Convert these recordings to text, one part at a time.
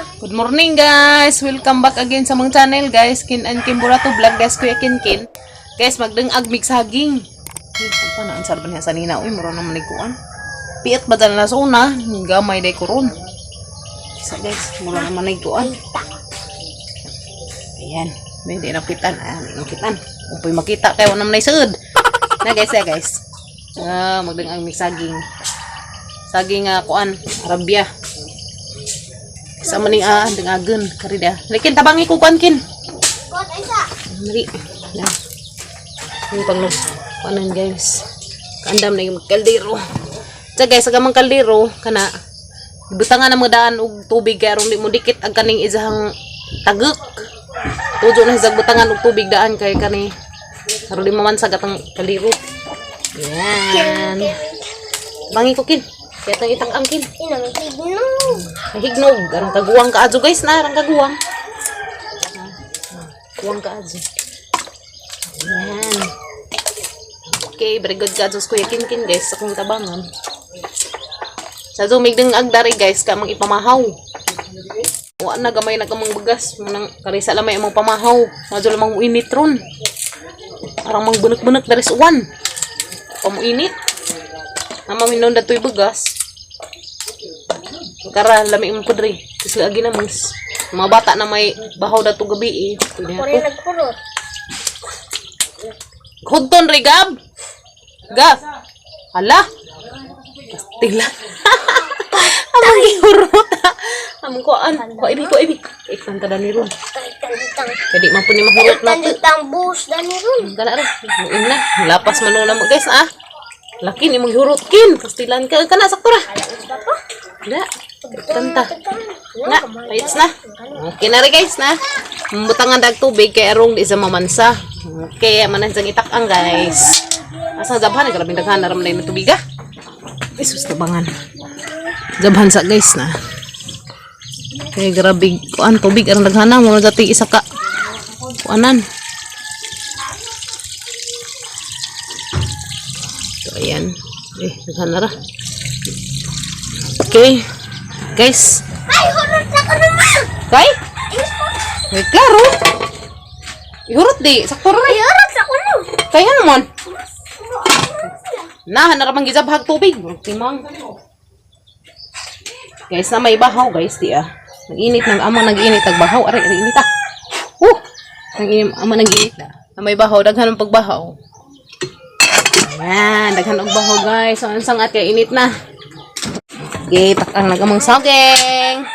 Good morning, guys! Welcome back again sa mga channel, guys. Kin and Kim Burato Vlog guys, Kuya Kin Kin. Guys, magdungag mig saging. Ay, pa na ang sarban niya sa nina. Uy, mura naman nagkuan. Piit ba dala na sa una? Gamay day koron. Isa guys, mura naman nagkuan. Ayan, may di nakitan. Ayan, di nakitan. Kung po'y makita kayo, wala naman suod. Na guys, ya guys. Ah, magdungag mig saging. Saging kuan, Arabia. Sa maning dangagan karida. Likin tabangi ko kuan kin. Kuan ay sa. Dali. Na. Yung pang kuanan guys. Kaandam na yung kaldero. Sa guys, sa gamang kaldero kana butangan na mo daan og tubig kay aron di mo dikit ang kaning isahang taguk. Tujo na sa butangan og tubig daan kay kani aron di mamansag atang kaldero. Yan. Bangi ko kin. Kaya tang itang angkin. Ina may tignog. Hignog. Arang kaguwang kaadyo guys na. Arang kaguwang. Kuwang kaadyo. Ayan. Okay, very good kaadyo sa Kuya Kinkin guys sa akong tabangan. Sa zumig ding agdari guys, ka mang ipamahaw. Wa na gamay na kamang bagas. Manang karisa lamay among pamahaw. Madyo lamang mo init ron. Arang mang bunok-bunok dari sa uwan. Pamuinit. Namaminon dato'y bagas. Kara, lami mo pudre. Tapos lagi na mas. Mga bata na may bahaw dato gabi eh. Pwede Ako na rin to. nagkurot. Hudton re, Gab! Gab! Hala! Pastila. Amang gihurot ha. Amang kuan. Kuan ibi, kuan ibi. Iktan ta dani ron. Tang Kaya di man po ni mahurot na to. tang bus dani ron. Gana ra. Muin na. Lapas man na mo guys ah. Laki ni mong hurot kin. Pastilan ka. Kana sakto ra. Ala pa. Da. Iktan ta. Na, ayos na. Okay na rin guys na. Butangan dag tubig kay arong di sa mamansa. Okay, manan sang itakang guys. Asa jabhan grabing daghan na ramay na tubig ah. Isus tabangan. Jabhan sa guys na. Kay grabe kuan tubig arang daghana mo dati isa ka kuanan. So ayan. Eh, daghan na ra. Okay. Guys, Ay, hurot na ko naman. kay? Eh, klaro. Ihurot di. Sakto ra. Ay, hurot sa kuno. Kaya naman. Na, naramang gizabhag tubig. Murag timang. Guys, na may bahaw, guys, di ah. Nag-init nang ama nag-init tagbahaw. Aray, aray, init ah. Huh! Nag-init, ama nag-init na. Na may bahaw, daghan ang pagbahaw. Ayan, daghan og bahaw, guys. So, ang sangat kay init na. Okay, takang nagamang saging.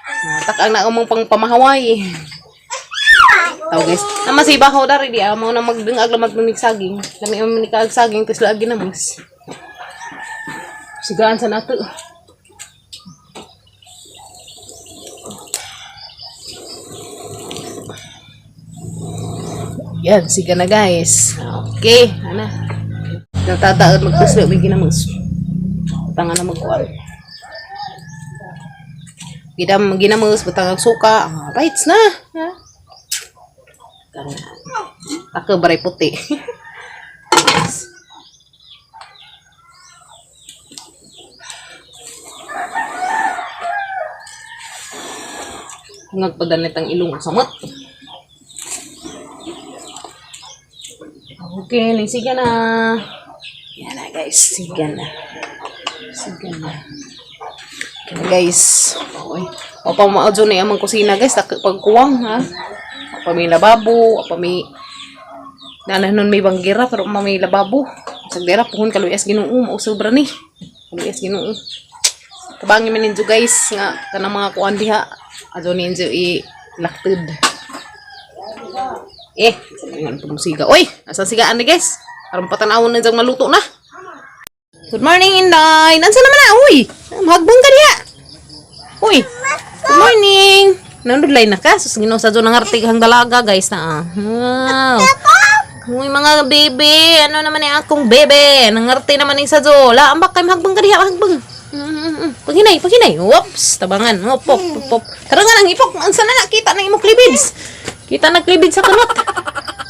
Ah, takang nagamang pang pamahaway. Tao guys. Naman si bahaw dari di amo na magdungag lang magmimig saging. Lami ang manikaag saging tapos lagi na mas. Sigaan sa nato. Yan, siga na guys. Okay, ana. Natataot magpuslo may ginamos. Tanga na magkuan. Gidam ginamos butang ang suka. Ah, rights na. Ha? Ako baray puti. Nagpadanit ang ilong samot. Okay, sige na. Yan na guys, sige na. Sige na. Okay na guys. Okay. O pa maadyo na amang kusina guys, pagkuwang ha. Pa may lababo, pa may Nana nun may banggira pero may lababo. Sa dera puhon kaluyas Ginoo mausobra ni. Kaluyas Ginoo. Tabangi man ninyo guys nga kanang mga kuan diha. Adyo ninyo i laktid. Eh, sa mga pagmusiga. Oy, asa sigaan ni guys? Aron patanawon na diyang maluto na. Good morning, Inday. Nansa naman na, uy. Mahagbong ka diha. Uy. Good morning. Nandudlay na ka. Sus Ginoo sa dyan ang artig hang dalaga, guys na. Ah. Wow. Uy, mga baby. Ano naman yung akong baby? Nangarte naman yung sa La, ambak kay mahagbong ka diha, mahagbong. Paghinay, paghinay. Whoops, tabangan. Hop, hop, hop, hop. Tara nga nang ipok. Ang sana na, kita na imong cleavage. Kita na cleavage sa kunot.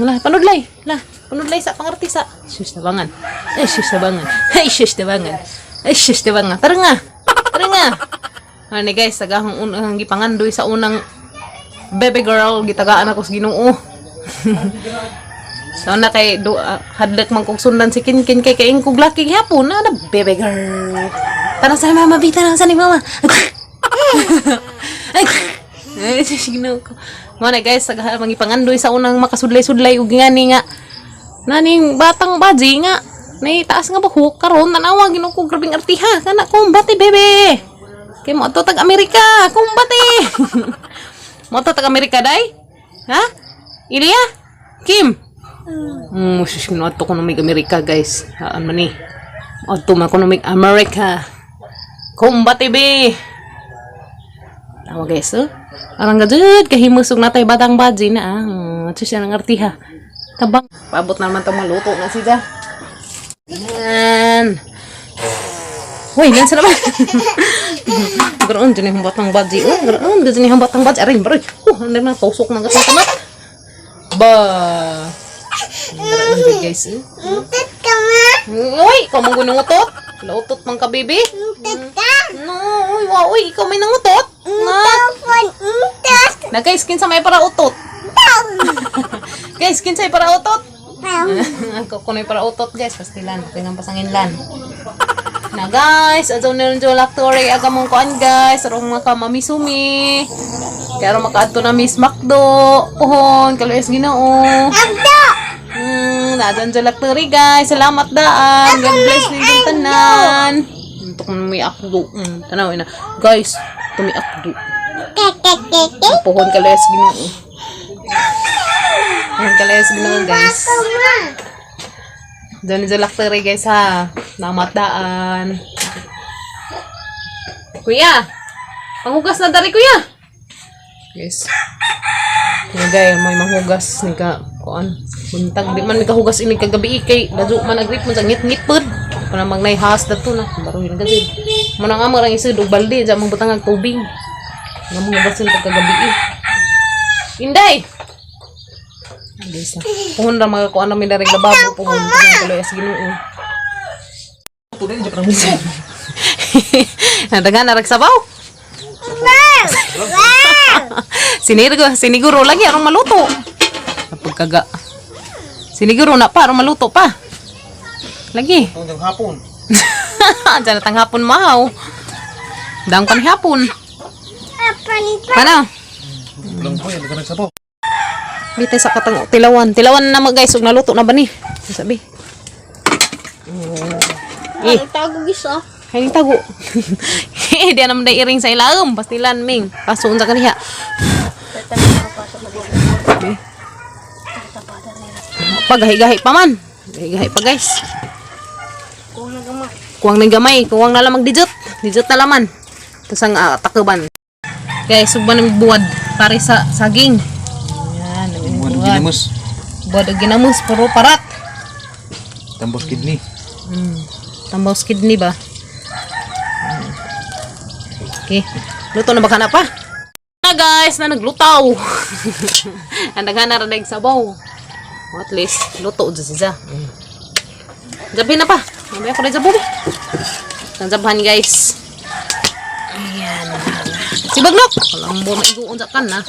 Wala, panudlay. La, panudlay sa pangarti sa. Sus, tabangan. Ay, sus, tabangan. Ay, sus, tabangan. Ay, sus, tabangan. Tara nga. Tara nga. Ano guys, tagahang unang gipangandoy sa unang baby girl, gitagaan ako sa Ginoo. So na kay do hadlok man kog sundan si Kinkin kay kaing kog laki gihapon na na baby girl. Tanong sa ni mama, bi, tanong sa ni mama. Ay, Ginoo ko. Mo na guys, tagahang mangipangandoy sa unang makasudlay-sudlay ug ngani nga naning batang baji nga nay taas nga buhok karon tanawa Ginoo ko, grabing artiha kana, kumbate bebe. Kay mo ato tag Amerika, kumbate. Mo ato tag Amerika day? Ha? Ilya? Kim? Sus, ato ko may Amerika, guys. Haan man ni. Ato man ko may Amerika. Kumbate be. Tawa guys, oh. Arang gajud kahimusog natay batang baji na ah. Ato siya nang artiha. Tabang. Paabot na naman itong maluto na siya. Yan. Uy, nansa naman. Garoon, dyan yung batang baji. Oh, garoon, dyan yung batang baji. Aray, baroy. Oh, ano na, tusok ng gatong kamat. Ba. Garoon dyan, guys. Eh. Untot ka ma. Uy, ikaw mong gunungutot. Lautot man ka, baby. Untot ka. No, uy, wow, uy, ikaw may nangutot. Na, Tawon untot. na guys, kinsa may para utot. Guys, kinsa may para utot. Tawon. Ako kunoy para utot, guys, pastilan, okay nga pasanginlan. Na guys, adto na rin laktory aga mong kuan guys, sarong mga kamamisumi. Kaya ron makaadto na Miss Macdo. Pohon, kaluyas Ginoo. Abdo. Naadyan dyan laktory guys. Salamat daan. God bless ninyong tanan. Ito kung may akdo. Tanaw ina. Guys, ito may akdo. Kekekeke. Pohon, kaluyas Ginoo. Pohon, kaluyas Ginoo, guys. Kuma. Diyan sa laktory guys ha. Namataan. Kuya! Panghugas na dari kuya! Guys. Kuya gay, may manghugas ni ka kuan. Buntag di man mi kahugas ini kagabi kay ladyo man agrip mo sa ngit-ngit pod. Kana magnay has dato na baruhin ka jud. Mo na nga marang isod og balde dyan mong butang ang tubig. Nga mong hugasin pag kagabi. Inday! Guys, na. Puhon ra mga kuan na mi dareng lababo puhon tuloy as Ginoo. Nadagan na ragsabaw. Wow. Wow. Siniguro, siniguro lagi arong maluto. Pagkaga. Siniguro na pa arong maluto pa. Lagi. Hanggang hapon. Diyan na tang hapon mahaw. Dang pan hapon. Apa ni pa? Paano? Lang po yan, nagsabaw. Bitay sa katang tilawan. Tilawan na mga guys, ug naluto na ba ni? Sabi. Eh, Ang tago gisa. Ay, tago. Eh, di naman day iring sa ilaom. Pastilan, Ming. Paso unsa kaniya. Okay. Pagahi-gahi pa man. Gahi-gahi pa, guys. Kuha na gamay. Kuwang ng gamay. Kuwang na lamang dijot. Dijot na laman. Tapos ang takuban. Guys, sugban ng buwad. Pare sa saging. Ayan, ang Buwan buwad. ginamos. Buwad og ginamos. Puro parat. Tambos kidney. Tambaw kidney ba? Okay. Luto na ba ka na pa? Na guys, na naglutaw. Ang daghan na rin sabaw. At least, luto dyan siya. Gabi na pa. Mamaya ko na jabo. Ang jabahan guys. Ayan. Si Bagnok! Walang buwan maiguon sa kan na.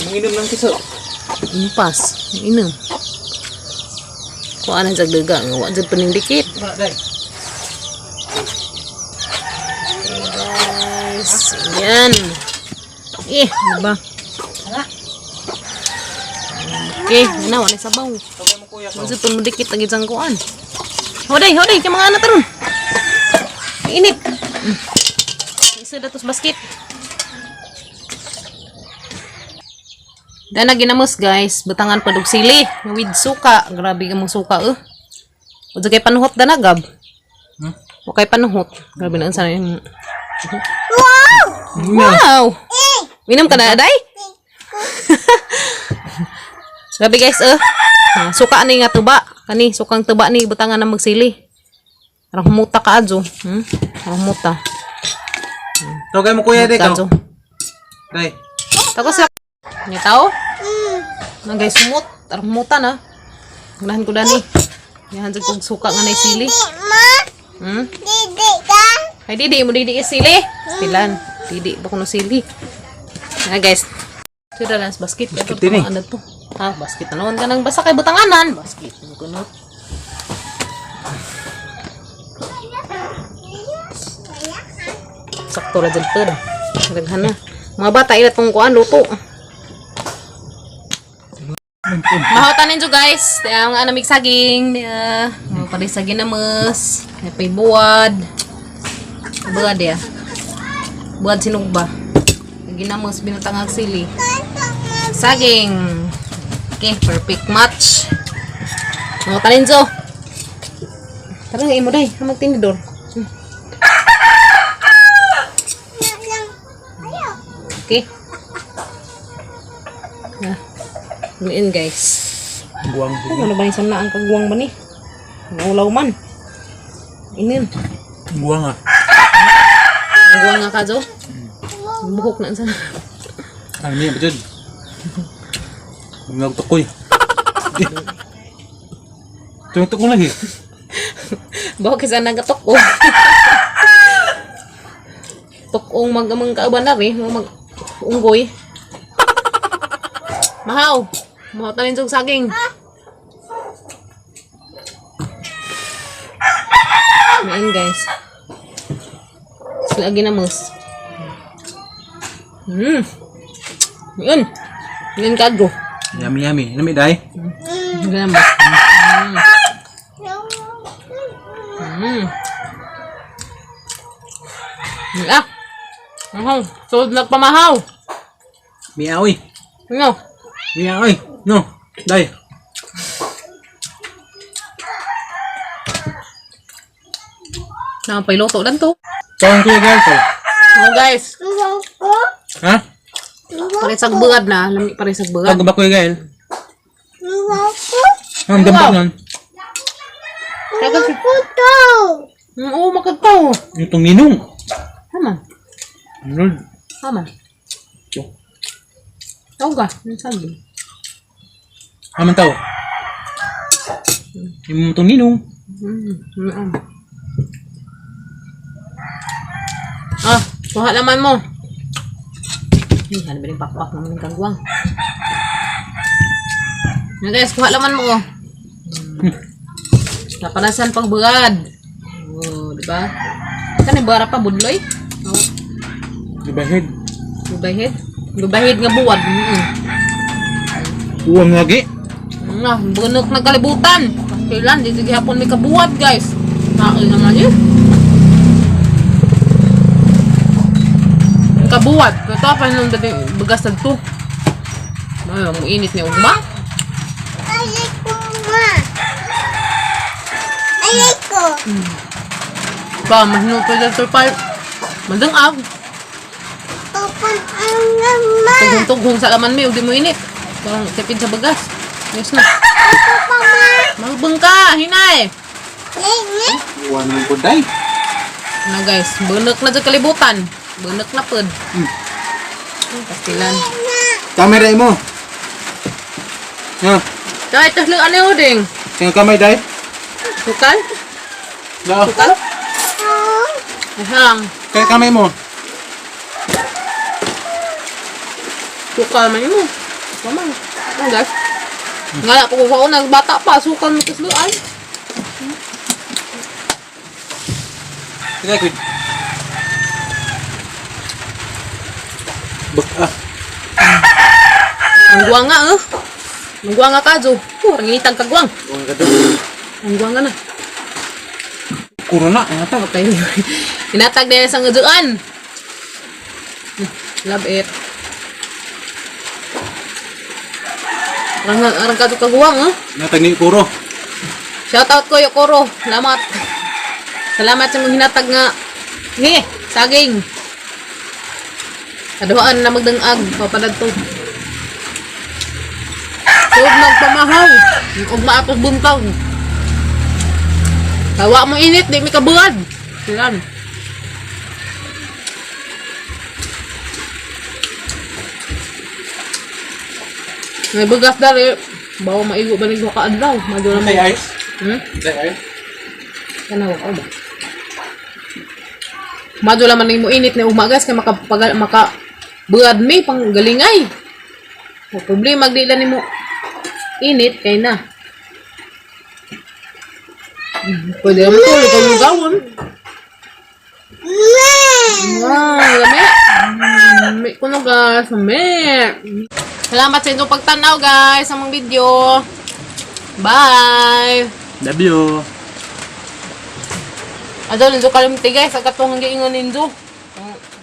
Manginom lang kiso. Impas. Inom. Kuha na jagdaga. Nga wa jud panindikit. Ba, day. Guys, ayan. Eh, ano ba? Okay, yun na, wala sabaw. Sabay mo kuya. Mao jud mo dikit ang isang kuan. Hoday, hoday, kay mga anak taron. Init. Isa datos basket. Dana ginamos guys, butangan pa dug sili with suka. Grabe ka mong suka eh. Udto kay panuhot dana gab. Hmm? O kay panuhot. Grabe na unsa na yung Wow! Wow! Minom ka na, Aday? Grabe guys, eh. Ah, suka ani nga tuba. Kani, sukang tuba ni butangan na magsili. Parang humuta ka adyo. Parang humuta. Tawagay mo kuya, day. Humuta, adyo. Day. Tapos sa Nga tao? Na guys, sumot. Parang humuta na. Ganahan ko dani. Yahan jud kog suka nga nay sili. Ma, Hmm? didi ka. Ay, didi mo didi sili. Stilan. Didi ba kuno sili. Na guys. Sila lang sa basket. Basket Ito, din eh. ano to? Ha, basket na naman ka nang basa kay butanganan. Basket mo kuno. Sakto ra jud to. Daghan na. Mga bata ila tong kuan luto. Mahautan ninyo guys. Ang anamig saging, mga pares sa ginamas, may buwad. Buwad ya. Buwad sinugba. Ginamos binatangag sili. Saging. Okay, perfect match. Mga taninzo. Tara nga imo day, magtinidor. Okay. Ah. Ngayon guys. Guwang. Ay, ano ba yung sana ang kagwang ba ni? Naulaw man. Inin. Guwang ah. Ang guwang nga ka, Jo. Buhok na sana. Ano niya ba dyan? Nagtukoy. Tuwing lagi. Buhok kasi nagatok ko. Tukong mag-amang kauban na rin. Mag unggoy. Mahaw. Mahaw tanin sa saging. Ngayon guys. Sila ginamos. Yun. Yun kadro. Yummy yummy. Nami day. Ginamos. Ah. Mahaw. Sulod nagpamahaw. Miaoy. Ano? Miaoy. No. Day. Nakapailuto lang to. Tawag ko yung guys. Oh guys. Ha? Paresag buad na. Lami paresag buad. Tawag ba ko yung gael? Ang dampak nun. Oo, makagpaw. Yung itong ninong. Tama. Lord. Tama. Tawag ka. Ano sabi? Aman tao. Yung itong ninong. Ah, kuha naman mo. Ay, ano ba yung pakpak naman ng kagwang? Yan guys, kuha laman mo. Oh. Napanasan pang buad. Oh, di ba? Kani bara pa budloy? Oh, Gabahid. gubahid. Gubahid nga buwad. Uwang lagi. Nga, bunok na kalibutan. Kailan, dito gihapon may kabuwad, guys. Nakain naman yun. Ang kabuwad. Ito pa nung dating bagas na to. Ay, ang init ni Ugma. Ba, mas nung pa dyan, pa. Madang-ag. Tughong-tughong sa laman may, ug di mo init. Parang tipid sa bagas. Yes na. Magbang ka, hinay. Uwang naman po day. Na guys, bunok na sa kalibutan. Bunok na pod. Pastilan. Kamera mo. Ha? Kahit tas lang ano ding. Tingnan kamay day. Sukal? Da. Sukal? Ahang. Kaya kamay mo. Sukal man mo. Tama. Ano guys? Nga na, pag ko bata pa, sukal mo tasluan. Tingnan ko. Bak ah. Ang guwang nga eh. Ang guwang nga ka, Jo. Oh, ang initang kagwang. Uwang ka doon. Ang guwang nga na. Corona ang ata. Okay. Inatag din sa ngaduan. Love it. Arang, arang ka kagwang, eh. Natag ni Kuro. Shout out ko Yokoro. Salamat. Salamat sa mga hinatag nga. He, saging. Kaduhaan na magdangag papadad to. Huwag magpamahaw. Huwag maapos buntag. Tawa mo init, di may kabuad. Silan. May bugas dari. Bawa maigo ba nagwa ka adlaw? Madula mo. May ice. Hmm? May ice. Kanawa ko ba? Madula man nimo init ni ugma, guys, kay makapagal maka buad mi pang galingay. O problema di lang nimo init kay na. Pwede naman tulog ang gawon. Wow, lami. Lami ko no, guys. Lami. Salamat sa inyong pagtanaw, guys, sa mga video. Bye! Love you. Adol, nindo kalimti, guys. Agad itong giingon nindo.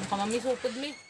Kamami, supod mi.